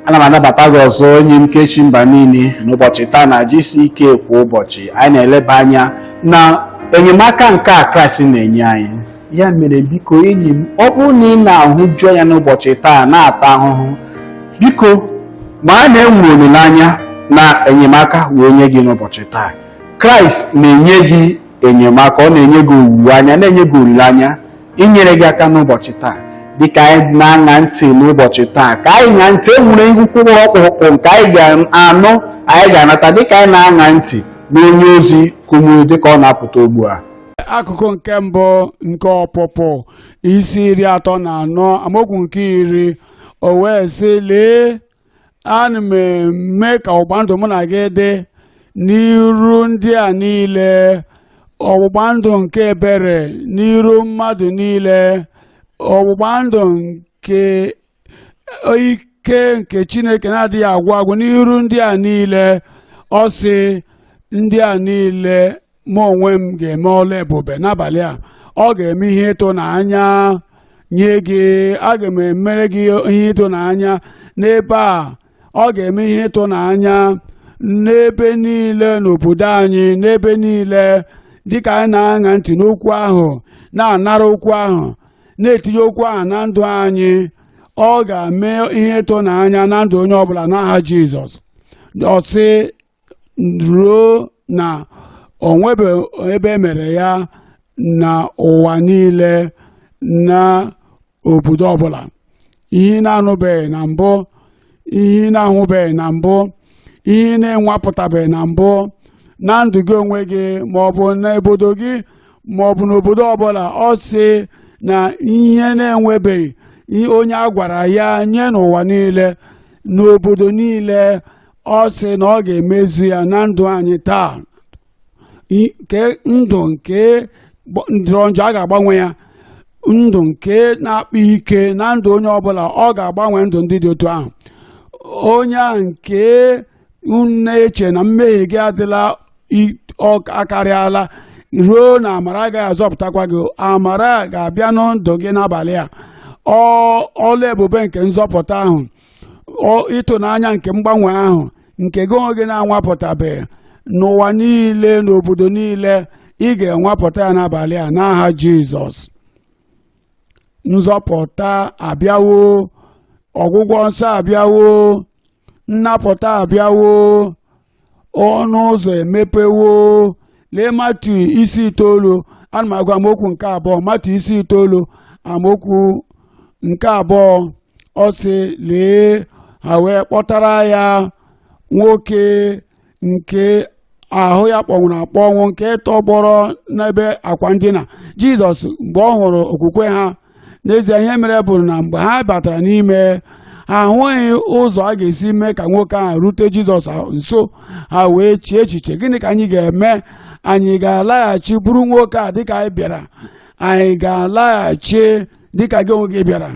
Ana m anabata gị ọzọ, enyi m Kechi mba niile. N'ụbọchị taa na GCK kwa ụbọchị, anyị na-eleba anya na enyemaka nke a Kraịst na-enye anyị. Ya mere, biko enyi m, ọ bụrụ na ị na-ahụju anya n'ụbọchị taa, na-ata ahụhụ, biko mara na enwere olileanya na enyemaka wee nye gị n'ụbọchị taa. Kraịst na-enye gị enyemaka, ọ na-enye gị owuwe anya, na-enye gị olileanya inyere gị aka n'ụbọchị taa. Dịka anyị na-aṅa ntị n'ụbọchị taa, ka anyị ṅaa ntị. E nwere ihe kwụrụ ọkpụrụkpụ nke anyị ga-anụ, anyị ga-anata dịka anyị na-aṅa ntị n'onye ozi Kumuyi dịka ọ na-apụta ugbu a. Akụkụ nke mbụ nke Ọpụpụ isi 34, amaokwu nke 10, o wee sị: "Lee, ana m eme ka ọgbụgba ndụ mụ na gị dị n'iru ndị a niile, ọgbụgba ndụ nke ebere n'iru mmadụ niile, ọgbụgba ndụ nke ike nke Chineke na-adịghị agwụ agwụ n'iru ndị a niile." Ọ sị, ndị a niile, mụ onwe m ga-eme ọlụ ebube n'abalị a. Ọ ga-eme ihe ịtụnanya nye gị. Aga m emere gị ihe ịtụnanya n'ebe a. Ọ ga-eme ihe ịtụnanya n'ebe niile n'obodo anyị, n'ebe niile. Dịka anyị na-aṅa ntị n'okwu ahụ, na-anara okwu ahụ, na-etinye okwu ahụ na ndụ anyị, ọ ga-eme ihe ịtụnanya na ndụ onye ọbụla n'aha Jizọs. Ọ sị ruo na o nwebe ebe e mere ya na ụwa niile, na obodo ọbụla. Ihe ị na-anụbeghị na mbụ, ihe ị na-ahụbeghị na mbụ, ihe ị na-enwapụtabeghị na mbụ na ndụ gị onwe gị, ma ọ bụ n'obodo gị, ma ọ bụ n'obodo ọbụla, ọ sị na ihe na-enwebeghị onye a gwara ya nye n'ụwa niile, n'obodo niile, ọ sị na ọ ga-emezu ya na ndụ anyị taa. Nke ndụ nke jọrọ njọ, a ga-agbanwe ya. Ndụ nke na-akpa ike na ndụ onye ọbụla, ọ ga-agbanwe ndụ ndị dị otu ahụ. Onye ahụ nke na-eche na mmehie gị adịla akarịala ruo na amara agaghị azọpụtakwa gị, amara ga-abịa na ndụ gị n'abalị a. Ọlụ ebube nke nzọpụta ahụ, ịtụnanya nke mgbanwe ahụ nke gị onwe gị na-anwapụtabeghị n'ụwa niile, n'obodo niile, ị ga-enwapụta ya n'abalị a n'aha Jizọs. Nzọpụta abịawo, ọgwụgwọ nsọ abịawo, nnapụta abịawo, ọnụ ụzọ emepewo. Lee Matu isi 9, ana m agụ amaokwu nke 2. Matu isi 9, amaokwu nke 2, ọ sị: "Lee, ha wee kpọtara ya nwoke nke ahụ ya kpọnwụrụ akpọnwụ, nke tọgbọrọ n'ebe akwa ndina. Jizọs, mgbe ọ hụrụ okwukwe ha..." N'ezie, ihe mere bụ na mgbe ha batara n'ime, ha ahụghị ụzọ a ga-esi mee ka nwoke ahụ rute Jizọs nso. Ha wee chie echiche, "Gịnị ka anyị ga-eme? Anyị ga-alaghachi buru nwoke a dịka anyị bịara? Anyị ga-alaghachi dịka gị onwe gị bịara?"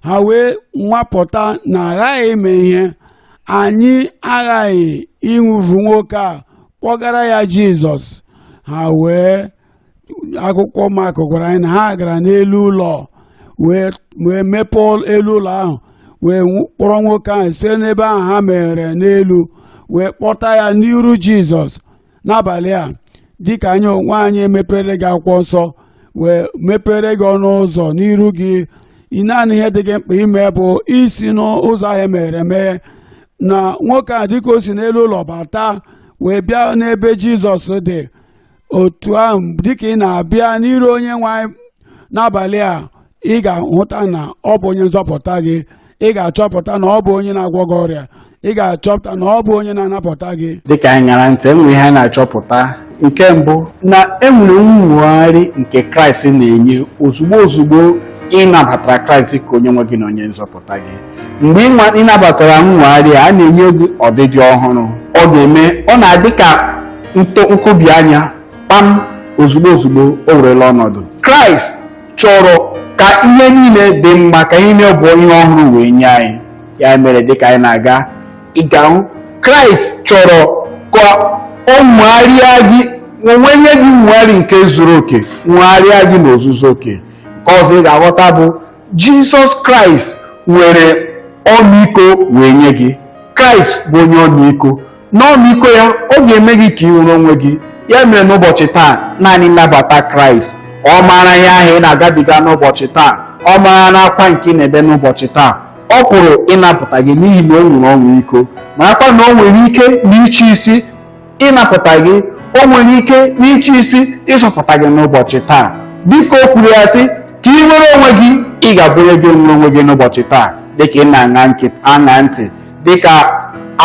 Ha wee nwapụta na aghaghị ime ihe. Anyị aghaghị ịnwụvu nwoke a, kpọgara ya Jizọs. Ha wee, akwụkwọ Mak gwara anyị na ha gara n'elu ụlọ wee mepee elu ụlọ ahụ, wee kpọrọ nwoke ahụ site n'ebe ahụ ha meghere n'elu, wee kpọta ya n'iru Jizọs. N'abalị a, dịka anyị onwe anyị emepere gị akwụkwọ nsọ, wee mepere gị ọnụ ụzọ n'iru gị, naanị ihe dị gị mkpa ime bụ isi n'ụzọ ahụ emeghere emeghe. Na nwoke a, dịka o si n'elu ụlọ bata wee bịa n'ebe Jizọs dị, otu ahụ dịka ị na-abịa n'iru onye nwe anyị n'abalị a, ị ga-ahụta na ọ bụ onye nzọpụta gị. Ị ga-achọpụta na ọ bụ onye na-agwọ gị ọrịa. Ị ga-achọpụta na ọ bụ onye na-anapụta gị. Dịka anyị ṅara ntị, enwere ihe anyị na-achọpụta. Nke mbụ, na enwere nwogharị nke Kraịst na-enye ozugbo ozugbo ị nabatara Kraịst ka onye nwe gị na onye nzọpụta gị. Mgbe ị nabatara nwogharị a na-enye gị ọdịdị ọhụrụ. Ọ ga-eme, ọ na-adị ka ntụ nkụbi anya, kpam, ozugbo ozugbo o werela ọnọdụ. Kraịst chọrọ ka ihe niile dị mma, ka ihe niile bụ ihe ọhụrụ wee nye anyị. Ya mere, dịka anyị na-aga, ị ga-ahụ Kraịst chọrọ ka ọ nwegharịa gị, onwe nye gị nwegharị nke zuru oke, nwegharịa gị n'ozuzu oke. Nke ọzọ ị ga-aghọta bụ Jizọs Kraịst nwere Ọmịiko wee nye gị. Kraịst bụ onye ọmịiko. N'ọmịiko ya, ọ ga-eme gị ka ị nwere onwe gị. Ya mere, n'ụbọchị taa, naanị nnabata Kraịst. Ọ maara ihe ahụ ị na-agabiga n'ụbọchị taa. Ọ maara n'akwa nke ị na-ebe n'ụbọchị taa. Ọ pụrụ ịnapụta gị n'ihi na o nwere ọmịiko. Marakwa na o nwere ike n'ịchị isi ịnapụta gị. O nwere ike n'ịchị isi ịzọpụta gị n'ụbọchị taa. Dịka o kwuru ya sị ka ị nwere onwe gị, ị ga-abụ onye ga-enwere onwe gị n'ụbọchị taa, dịka ị na-aṅa ntị, dịka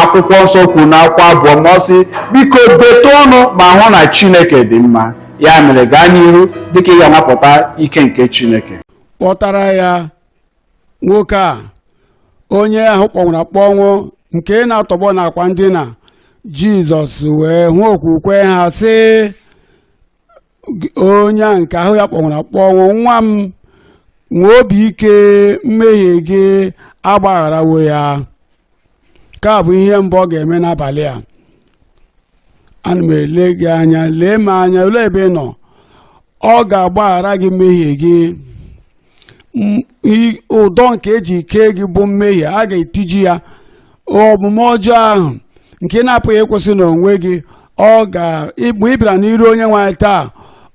Akwụkwọ Nsọ kwuru na akwụkwọ Abụ Ọma. Ọ sị, biko detụ ọnụ ma hụ na Chineke dị mma. Ya mere, gaa n'ihu dịka ị ga-anapụta ike nke Chineke. Kpọtara ya nwoke a, onye ahụ kpọnwụrụ akpọnwụ, nke na-atọgbọ n'akwa ndina. Jizọs wee hụ okwukwe ha, sị onye a nke ahụ ya kpọnwụrụ akpọnwụ, "Nwa m, nwee obi ike, mmehie gị agbagharawo ya." Nke a bụ ihe mbụ ọ ga-eme n'abalị a. Ana m ele gị anya, lee m anya. Olee ebe ị nọ? Ọ ga-agbaghara gị mmehie gị. Ụdọ nke eji kee gị bụ mmehie, a ga-etiji ya. Omume ọjọọ ahụ nke na-apụghị ịkwụsị n'onwe gị, ọ ga mgbe ị bịara n'iru Onye nwe anyị taa,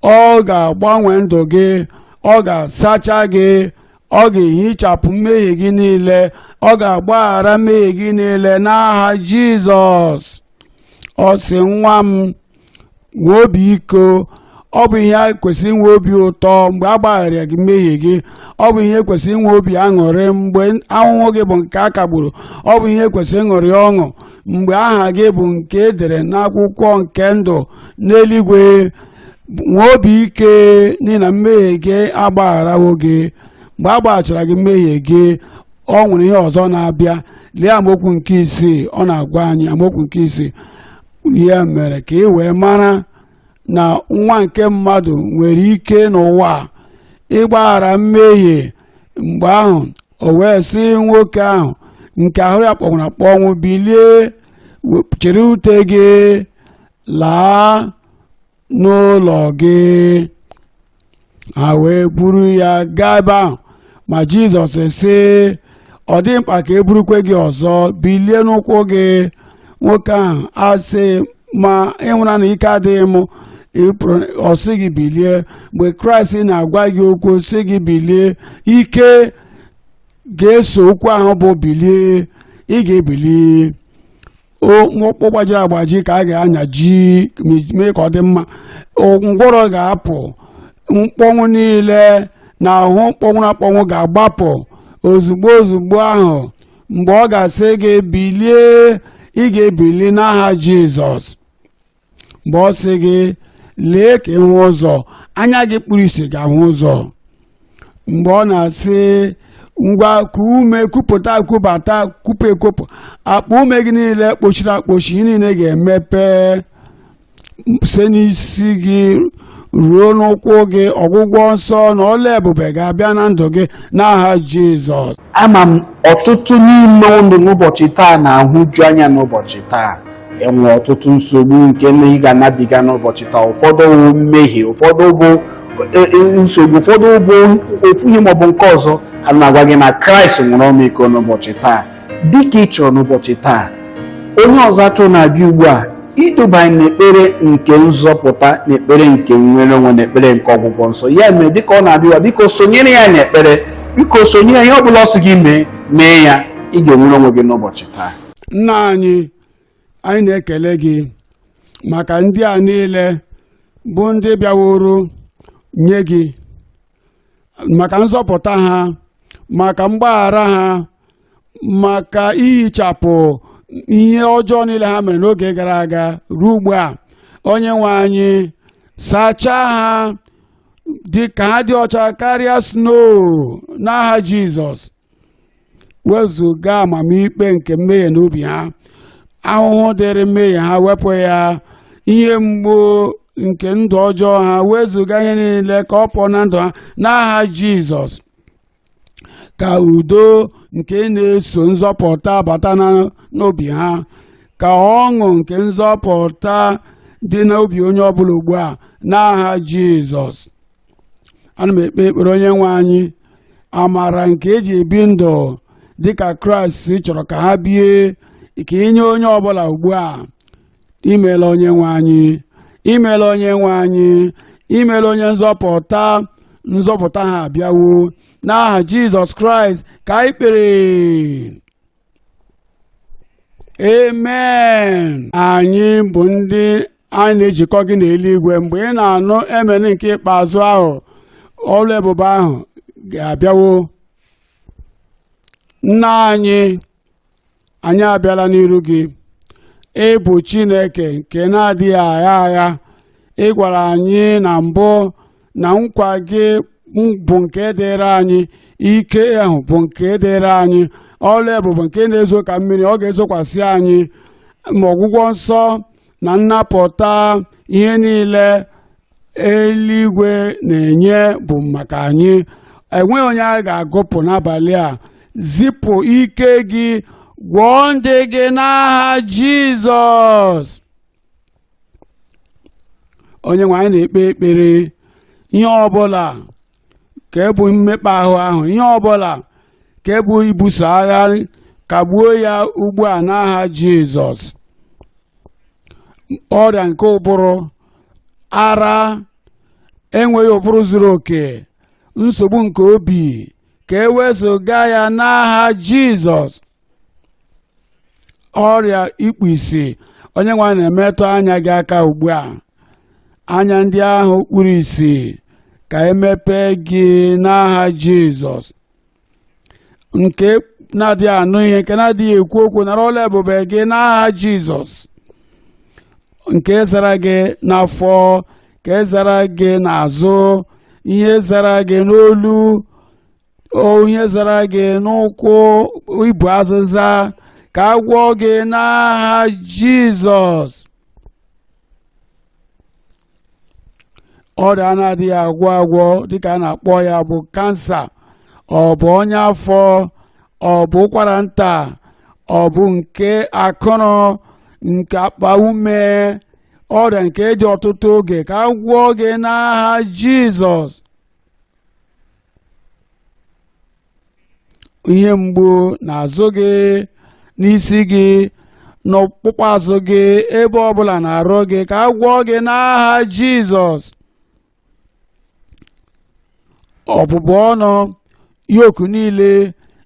ọ ga-agbanwe ndụ gị, ọ ga-asacha gị, ọ ga-ehichapụ mmehie gị niile, ọ ga-agbaghara mmehie gị niile n'aha Jizọs. Ọ sị, "Nwa m, nwee obi iko." Ọ bụ ihe a kwesịrị inwe obi ụtọ mgbe a gbaghara gị mmehie gị. Ọ bụ ihe kwesịrị inwe obi aṅụrị mgbe ahụhụ gị bụ nke a kagburu. Ọ bụ ihe kwesịrị ịṅụrị ọṅụ mgbe aha gị bụ nke edere n'akwụkwọ nke ndụ n'eluigwe. Nwee obi ike, n'ihi na mmehie gị agbagharawo gị. Mgbe a gbaghachara gị mmehie gị, ọ nwere ihe ọzọ na-abịa. Lee amaokwu nke 6. Ọ na-agwa anyị, amaokwu nke 6, "Ya mere, ka ị wee mara na nwa nke mmadụ nwere ike n'ụwa ịgbaghara mmehie." Mgbe ahụ o wee sị nwoke ahụ nke ahụ ya kpọnwụrụ akpọnwụ, "Bilie, chịrị ute gị laa n'ụlọ gị." Ha wee buru ya gaa ebe ahụ. Ma Jizọs sị, "Ọ dị mkpa ka e burukwe gị ọzọ? Bilie n'ụkwụ gị." Nwoke ahụ asị, "Ma ịhụra na ike adịghị m." Ọ sị gị bilie. Mgbe Kraịst na-agwa gị okwu, sị gị bilie, ike ga-eso okwu ahụ bụ bilie. Ị ga-ebili. Mkpụkpụ gbajiri agbaji ka a ga-anyaji mee ka ọ dị mma. Ngwọrọ ga-apụ. Mkpọnwụ niile na ahụ mkpọnwụrụ akpọnwụ ga-agbapụ ozugbo ozugbo ahụ. Mgbe ọ ga-asị gị bilie, ị ga-ebili n'aha Jizọs. Mgbe ọ sị gị lee ka ịhụ ụzọ, anya gị kpuru isi ga-ahụ ụzọ. Mgbe ọ na-asị ngwa, ku ume, kupụta, kwubata, kwupụ ekwupụ, akpa ume gị niile kpochiri akpochi, ihe niile ga-emepe site n'isi gị ruo n'ụkwụ gị. Ọgwụgwọ nsọ na ọla ebube ga-abịa na ndụ gị n'aha Jizọs. Ama m ọtụtụ n'ime unu n'ụbọchị taa na-ahụju anya. N'ụbọchị taa, enwe ọtụtụ nsogbu nke ị ga-anabiga n'ụbọchị taa. Ụfọdụ bụ mmehie, ụfọdụ bụ nsogbu, ụfọdụ bụ ofu ihe maọbụ nke ọzọ. A na-agwa gị na Kraịst nwere ọmịiko n'ụbọchị taa, dịka ị chọrọ n'ụbọchị taa. Onye ọzọ atụ na-abịa ugbu a iduba anyị n'ekpere nke nzọpụta, n'ekpere nke nnwere onwe, n'ekpere nke ọgwụgwọ nsọ. Ya mere, dịka ọ na-abịa, biko sonyere ya n'ekpere. Biko sonyere ya. Ihe ọ bụla ọ sị gị mee, mee ya. Ị ga-enwere onwe gị n'ụbọchị taa. Nna anyị, anyị na-ekele gị maka ndị a niile bụ ndị bịaworo nye gị, maka nzọpụta ha, maka mgbaghara ha, maka ihichapụ ihe ọjọọ niile ha mere n'oge gara aga ruo ugbu a. Onye nwe anyị, sachaa ha dị ka ha dị ọcha karịa snow n'aha Jizọs. Wezụga amamikpe nke mmehie n'obi ha. Ahụhụ dịrị mmehie ha, wepụ ya. Ihe mgbu nke ndụ ọjọọ ha, wezụga ihe niile ka ọ pụọ na ndụ ha n'aha Jizọs. Ka udo nke na-eso nzọpụta bata n'obi ha. Ka ọṅụ nke nzọpụta dị n'obi onye ọbụla ugbu a n'aha Jizọs. Ana m ekpe ekpere, onye nwe anyị, amara nke eji ebi ndụ. Dịka Kraịst chọrọ ka ha bie, ka inye onye ọbụla ugbu a. Imeela, onye nwe anyị. Imeela, onye nwe anyị. Imeela, onye nzọpụta. Nzọpụta ha abịawo. N'aha Jizọs Kraịst ka anyị kpere, amen. Anyị bụ ndị anyị na-ejikọ gị n'eluigwe. Mgbe ị na-anụ amen nke ikpeazụ ahụ, ọrụ ebube ahụ ga-abịawo. Nna anyị, anyị abịala n'iru gị. Ị bụ Chineke nke na-adịghị agha agha. Ị gwara anyị na mbụ na nkwa gị bụ nke dịrị anyị, ike ahụ bụ nke dịrị anyị, ọrụ ebube nke na-ezo ka mmiri ọ ga-ezokwasị anyị, ma ọgwụgwọ nsọ na nnapụta, ihe niile eluigwe na-enye bụ maka anyị. Enweghị onye a ga-agụpụ n'abalị a. Zipụ ike gị, gwọọ ndị gị n'aha Jizọs. Onye nwe anyị, na-ekpe ekpere, ihe ọbụla ka ebu mmekpa ahụ ahụ, ihe ọbụla ka ebu ibuso agha, kagbuo ya ugbu a n'aha Jizọs. Ọrịa nke ụbụrụ, ara, enweghị ụbụrụ zuru oke, nsogbu nke obi, ka ewezụga ya n'aha Jizọs. Ọrịa ikpu isi, onye nwe anyị na-emetụ anya gị aka ugbu a. Anya ndị ahụ kpuru isi, ka emepee gị n'aha Jizọs. Nke na-adịghị anụ ihe, nke na-adịghị ekwu okwu, nara ọla ebube gị n'aha Jizọs. Nke zara gị n'afọ, ka zara gị n'azụ, ihe zara gị n'olu, o ihe zara gị n'ụkwụ, ibu azịza, ka a gwọọ gị n'aha Jizọs. Ọrịa na-adịghị agwọ agwọ, dịka a na-akpọ ya bụ kansa, ọ bụ ọnya afọ, ọ bụ ụkwara nta, ọ bụ nke akụrụ, nke akpa ume, ọrịa nke dị ọtụtụ oge, ka a gwọọ gị n'aha Jizọs. Ihe mgbu n'azụ gị, n'isi gị, n'ọkpụkpụ azụ gị, ebe ọbụla na-arụ gị, ka a gwọọ gị n'aha Jizọs. Ọbụbụ ọnụ, ihe oku niile,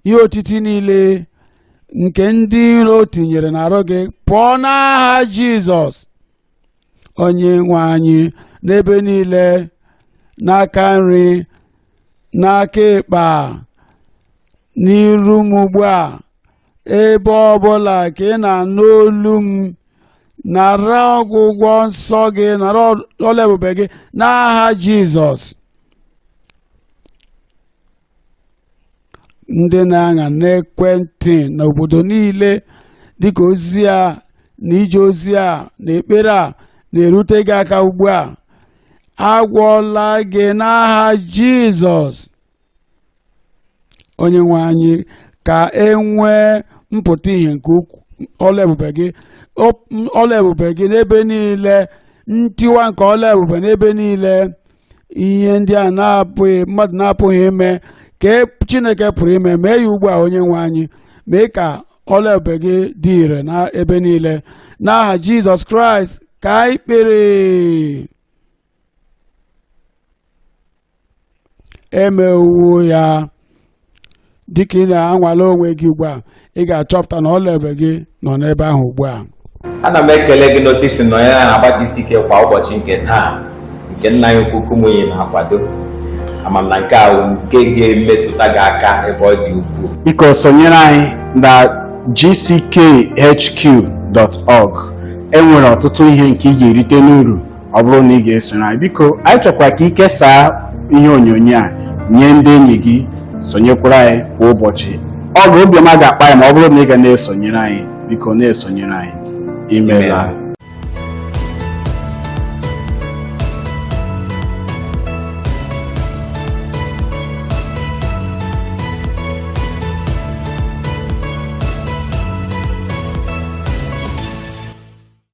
ihe otiti niile nke ndị iro tinyere n'arụ gị, pụọ n'aha Jizọs. Onye nwe anyị, n'ebe niile, n'aka nri, n'aka ịkpa, n'iru m ugbu a, ebe ọbụla ka ị na-anụ olu m, nara ọgwụgwọ nsọ gị, nara ọla ebube gị n'aha Jizọs. Ndị na-aṅa n'ekwentị n'obodo niile, dịka ozi a na ije ozi a na ekpere a na-erute gị aka ugbu a, agwọla gị n'aha Jizọs. Onye nwe anyị, ka e nwee mpụta ihe nke ọla ebube gị, ọla ebube gị n'ebe niile, ntiwa nke ọla ebube n'ebe niile. Ihe ndị a na-apụghị, mmadụ na-apụghị ime, ka Chineke pụrụ ime, mee ya ugbu a. Onye nwe anyị, mee ka ọla ebube gị dị ire n'ebe niile. N'aha Jizọs Kraịst ka anyị kpere, emewo ya. Dịka ị na-anwale onwe gị ugbu a, ị ga-achọpụta na ọla ebube gị nọ n'ebe ahụ ugbu a. Ana m ekele gị n'otu i si nọnyere na-agba GCK kwa ụbọchị nke taa, nke nna anyị ukwu Kumuyi na-akwado. Ama m na nke a bụ nke ga-emetụta gị aka ebe ọ dị ukwuu. Biko sonyere anyị na gckhq.org. E nwere ọtụtụ ihe nke ị ga-erite n'uru ọ bụrụ na ị ga-esonyere anyị. Biko, anyị chọkwara ka ị kesaa ihe onyonyo a nye ndị enyi gị. Sonyekwara anyị kwa ụbọchị. Ọ bụ obiọma ga-akpa anyị ma ọ bụrụ na ị ga na-esonyere anyị. Biko na-esonyere anyị. Imeela.